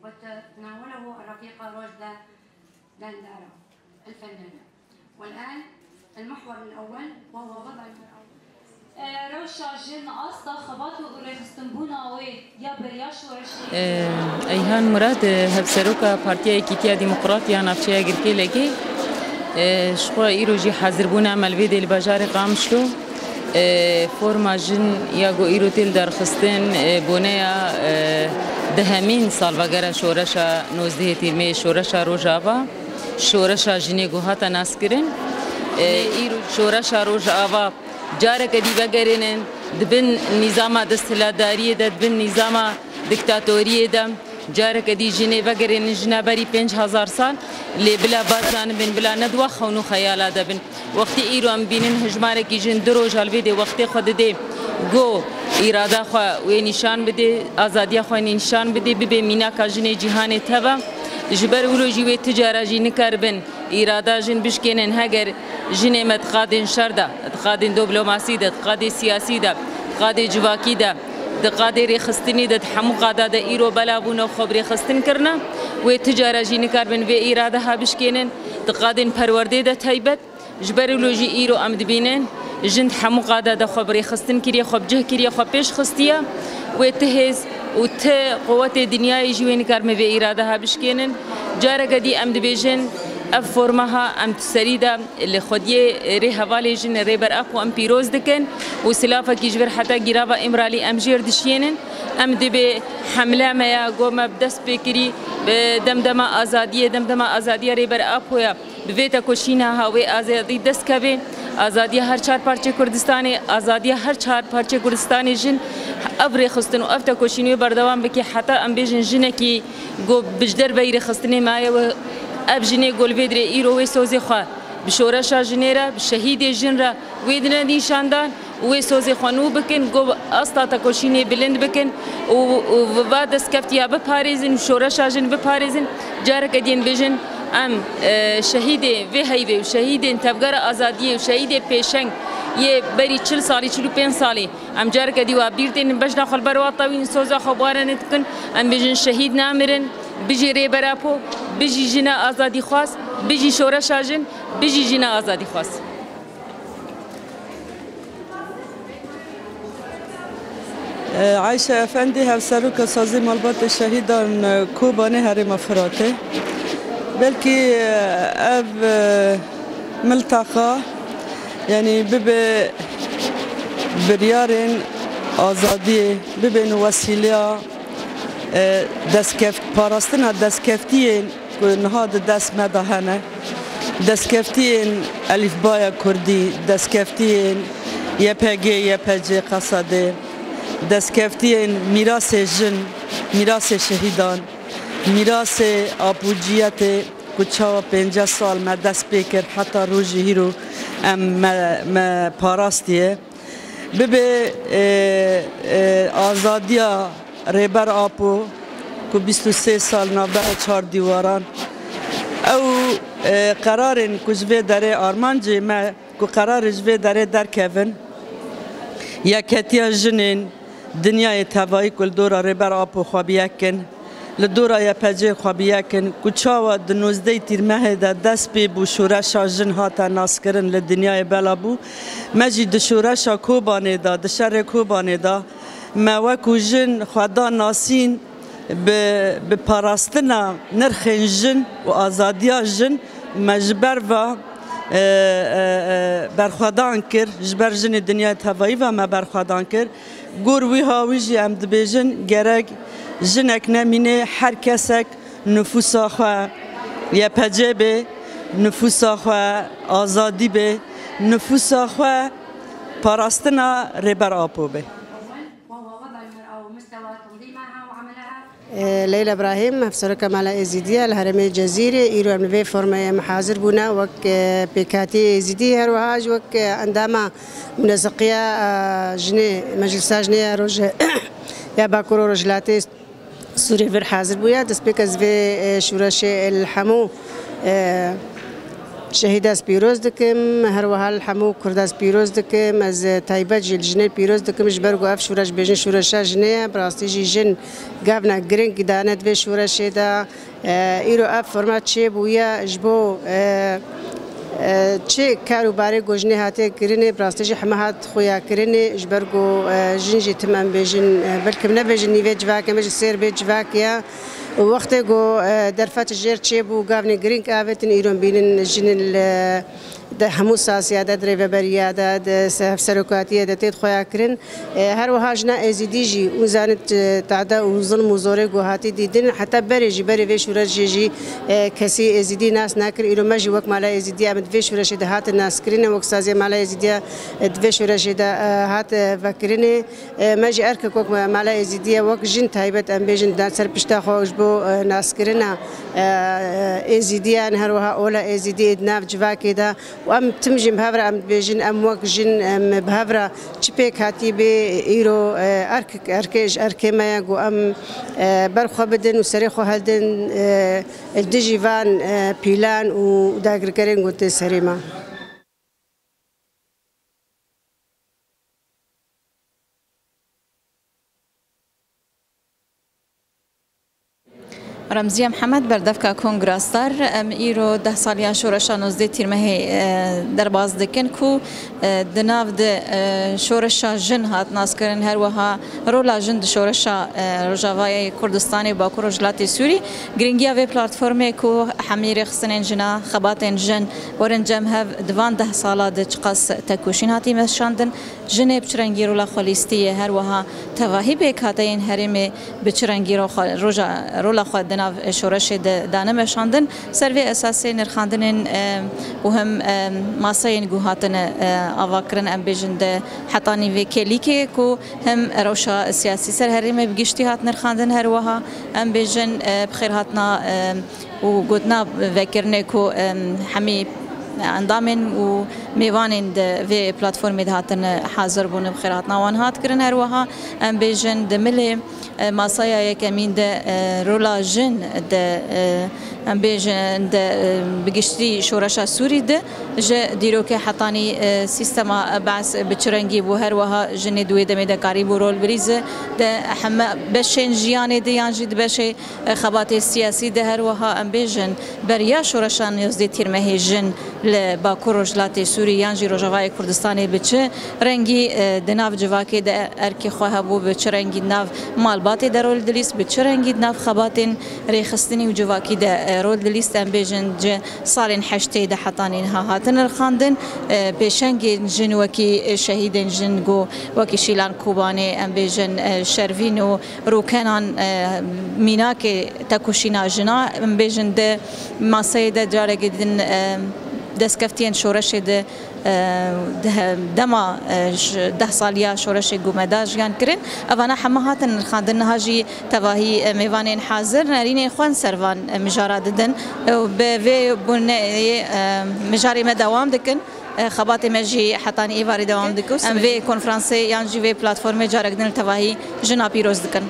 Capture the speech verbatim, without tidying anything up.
وتناوله الرفيقة روجدا دندارة الفنانة. والآن المحور الأول وهو وضع المرأة. Rewşa jin asta xebat û rêxistinbûna wê ya beriya şoreşê. Eyhan Murad, hevseroka Partiya Yekîtiya Demokrat ya Navçeya Girkêlekê. Ji xwe îro jî hazir bûne em li vê dê li bajarê Qamişlo. Forma jin ya ku îro tê lidarxistin, boneya dehemîn salvegera şoreşa nozdehê Tîrmeyê, şoreşa Rojava, şoreşa jinê ku hate naskirin. Îro şoreşa Rojava careke dî vegerînin di bin nîzama desthilatdariyê de, di bin nîzama diktatoriyê de. Careke dî jinê vegerînin jina berî pênc hezar sal, lê bila baz zanibin, bila ne di wa xewn û xeyala de bin. Wextê îro em bînin hejmarekî jin du roja li vê dê wextê xwe didê, go îrada xwe wê nîşan bidê, azadiya xwe nîşan bidê, bibê mînaka jinê cîhanê teva. Ji ber wilo jî wê ti cara jî nikaribin îrada jin bişkênin. Heger jinê me di qadên şer de, di qadên diplomasî de, di qadê siyasî de, di qadê civakî de, di qadê rêxistinî de, di hemû qada de îro bela bûne û xwe bi rêxistin kirine, wê ti cara jî nikaribin vê îradeha bişkênin. Di qadên perwerdê de taybet, ji ber wilo jî îro em dibînin, jin di hemû qada de xwe bi rêxistin kiriye, xwe bi cih kiriye, xwe pêş xistiye. Wê ti hêz û ti quwetê dinyayê jî wê nikarime vê îradeha bişkênin. Careke dî em dibêjin, ev forma ha em di serî de li xwediyê rêhevalê jin Rêber Apo em pîroz dikin û silafekî ji vir heta gîrava Îmralî em jêr dişiyênin. Em dibê hemle me ya, go me bi dest pê kirî, bi demdema azadiyê, demdema azadiya Rêber Apo ya. Bi vê tekoşîna ha wê azadî dest keve, azadiya her çar parçê Kurdistanê, azadiya her çar parçê Kurdistanê jin ev rêxistin û ev tekoşîn wê berdewam bike heta em bêjin jinekî ku bi ji derveyî rêxistinê maye wê ev jinê ku li vê dirê îro wê sozê xwe bi şoreşa jinê re, bi şehîdê jin re wê dine nîşandan û wê sozê xwe nû bikin, ku asta tekoşînê bilind bikin û, û va destkeftî ya biparêzin û şoreşa jin biparêzin. Careke din bêjin, em, e, şehîdê vê heyvê û şehîdên Tevgera Azadiyê û şehîdê pêşeng yê berî çil salî, çil û pênc salî, em careke dî wa bîr tênin, bejna xwe li ber wa tewîn, soza xwe bi wa re nedikin. Em bêjin, şehîd namirin, bijî Rêber Apo, bijî jina azadîxwaz, bijî şoreşa jin, bijî jina azadîxwaz. Ayşe Efendî, hevseroka Sazê Malbatê Şehîdan Kobanê Herêma Firatê. Belkî ev milteqa, yanî bibe biryarên azadiyê, bibên wesîleya destkeft-, parastina destkeftiyên ku niha di dest me de hene, destkeftiyên elîfbaya kurdî, destkeftiyên Y P G, Y P C Qesedê, destkeftiyên mîrasê jin, mîrasê şehîdan, mîrasê apûciyetê ku çawa pênceh sal me dest pê kir heta rojê hîro em me, me parastiye. Bibe, e, e, azadiya Rêber Apo ku bîst û sê sal navbera çar dîwaran. Ew, e, qerarên ku ji vê derê armancê me ku qerarê ji vê derê derkevin, yeketiya jinên dinyayê tevayî ku li dora Rêber Apo xwe bi yek in, li dora Y P C xwe bi yek in, ku çawa di nozdehê Tîrmehê de dest pê bû şoreşa jin hate naskirin li dinyayê bela bû. Me jî di şoreşa Kobanê de, di şerê Kobanê de me wekû jin xwe da nasîn bi, bi parastina nirxên jin û azadiya jin me ji ber ve, e, e, e, berxwedan kir, ji ber jinê dinyayê tevayî ve me berxwedan kir. Gor wî hawî jî em dibêjin, gerek jinek nemîne, her kesek nifûsa xwe Y P C bê, nifûsa xwe azadî bê, nifûsa xwe parastina Rêber Apo bê. وهو وضع المرأة ومستوى تنظيمها وعملها. Leyla Îbrahîm, hevsereka Mala Êzîdî ye li herêmê Cezîrê. Îro em li vê formeyê em hazir bûne wek, e, pêkhatiyê Êzîdî, her wiha jî wek, e, endama Muneseqiya, e, jinê, Meclisa Jinê ya Rojê, ya Bakur û Rojhilatê Sûriyê vir hazir bûye. Destpêka ez vê, e, şûreşê li hemû, e, Şehîd ez pîroz dikim, her wiha li hemû Kurd ez pîroz dikim. Ez, e, taybet jî li jinê pîroz dikim, ji ber ku ev şûreş bêjin şûreşa jinê ye. Bi rastî jî jin gavna giring dane di vê şûreşê de. E, îro ev format çêbûye ji bo, e, e, çi kar û barê ku jinê hatiye kirinê, bi rastî jî heme hat xuyakirinê, ji ber ku, e, jin jî tim em bêjin, e, belkim nebêjin nîvê civakê me jî sêr bê civakê ye. Û wextê ku, e, derfet jêr çêbû, gavnê girîng avêtin, îro em bînin jin li, di hemû sasiya de, di rêveberiya de, di se-, hevserokatiye de tê xuyakirin. E, her wiha jina Êzîdî jî, hûn zanit, e, tehde û zilm û zorê ku hatî dîtin, heta berê jî, berê vê şûreşê jî, e, kesî Êzîdî nas nakir. Îro me jî wek Mala Êzîdî em di vê şûreşê de hatin naskirin, wek saziya Mala Êzîdiya, e, di vê şûreşê de, e, hat, e, vekirinê. E, me jî erkek wek me-, Mala Êzîdî ye, wek jin taybet em bêjin, da ser pişta xwe ji bo, e, naskirina, e, Êzîdiyan, her wiha ola Êzîdî di nav civakê de û em tim jî bi hev re em dibêjin, em wek jin, em bi hev re çi pêk hatî bê, îro, e, erk, erkê ji erkê me ye ku em, e, ber xwe bidin û serê xwe heldin, e, li dijî van, e, pîlan û dagirkerên ku tê serê me. Remziye Mihemed, berdevka Kongra Star. Em îro deh saliya şoreşa nozdeh Tîrmehê, e, derbas dikin ku, e, di nav de, e, şoreşa jin hat naskirin, her wiha rola jin di şoreşa, e, Rojavayê Kurdistanê, Bakur Rojhilatê Sûrî. Giringiya vê platformê ku hemî rêxistinên jina, xebatên jin werin cem hev, di van deh sala de çiqas tekoşîn hatî meşandin, jinê bi çi rengî rola xwe lîstiye, her wiha tevahî pêkhateyên herêmê bi çi rengî ro-, xwe, roja, rola xwe di nav şoreşê de dane meşandin. Ser vê esasê nirxandinên, e, û hem, e, maseyên ku hatine, e, avakirin, em bêjin, di hetanî vê kêlîkê ku hem rewşa siyasî ser herêmê bi giştî hat nirxandin, her wiha em bêjin, e, bi xêr hatina, e, û gotina vekirinê ku, em, hemî endamên û mêvanên di vê platformê de hatine hazir bûne, bi xêr hatina wan hat kirin. Her wiha em bêjin di milê, e, masaya yekemîn de, e, rola jin de, e, em bêjin de, e, bi giştî şoreşa Sûrî de ji dîrokê hetanî, e, sîstema Be's bi çi rengî bû, her wiha jinê di wê demê de karîbû rol bilîze, di heme beşên jiyanê de yan jî di beşê, e, xebatê siyasî de, her wiha em bêjin beriya şoreşa nozdeh Tîrmehê jin li Bakur Rojhilatê Sûrî yan jî Rojavayê Kurdistanê bi çi rengî, e, di nav civakê de erkê xwe hebû, bi çi rengî di nav malbatê de rol dilîst, bi çi rengî di nav xebatên rêxistinî û civakî de, e, rol dilîst, em bêjin ji salên heştê de heta niha hatin nirxandin. E, pêşengên jin wekî, e, şehîdên jin ku wekî Şîlan Kobanê, em bêjin, e, Şervîn û Rûkenan, e, mînakê tekoşîna jina, em bêjin, di maseyê de carekê din, e, destkeftiyên şoreşê de, e, de-, dema, e, ş-, deh saliya şoreşê ku me da jiyan kirin. Evana heme hatin nirxandin, niha jî tevahî, e, mêvanên hazir nerînên xwe li ser van, e, mijara didin. E, û bi vê buneyê, e, mijarê me dewam dikin. E, xebatê me jî hetanî êvarê dewam dike û em vê konferansê yan jî vê platformê carek din li tevahî jina pîroz dikin.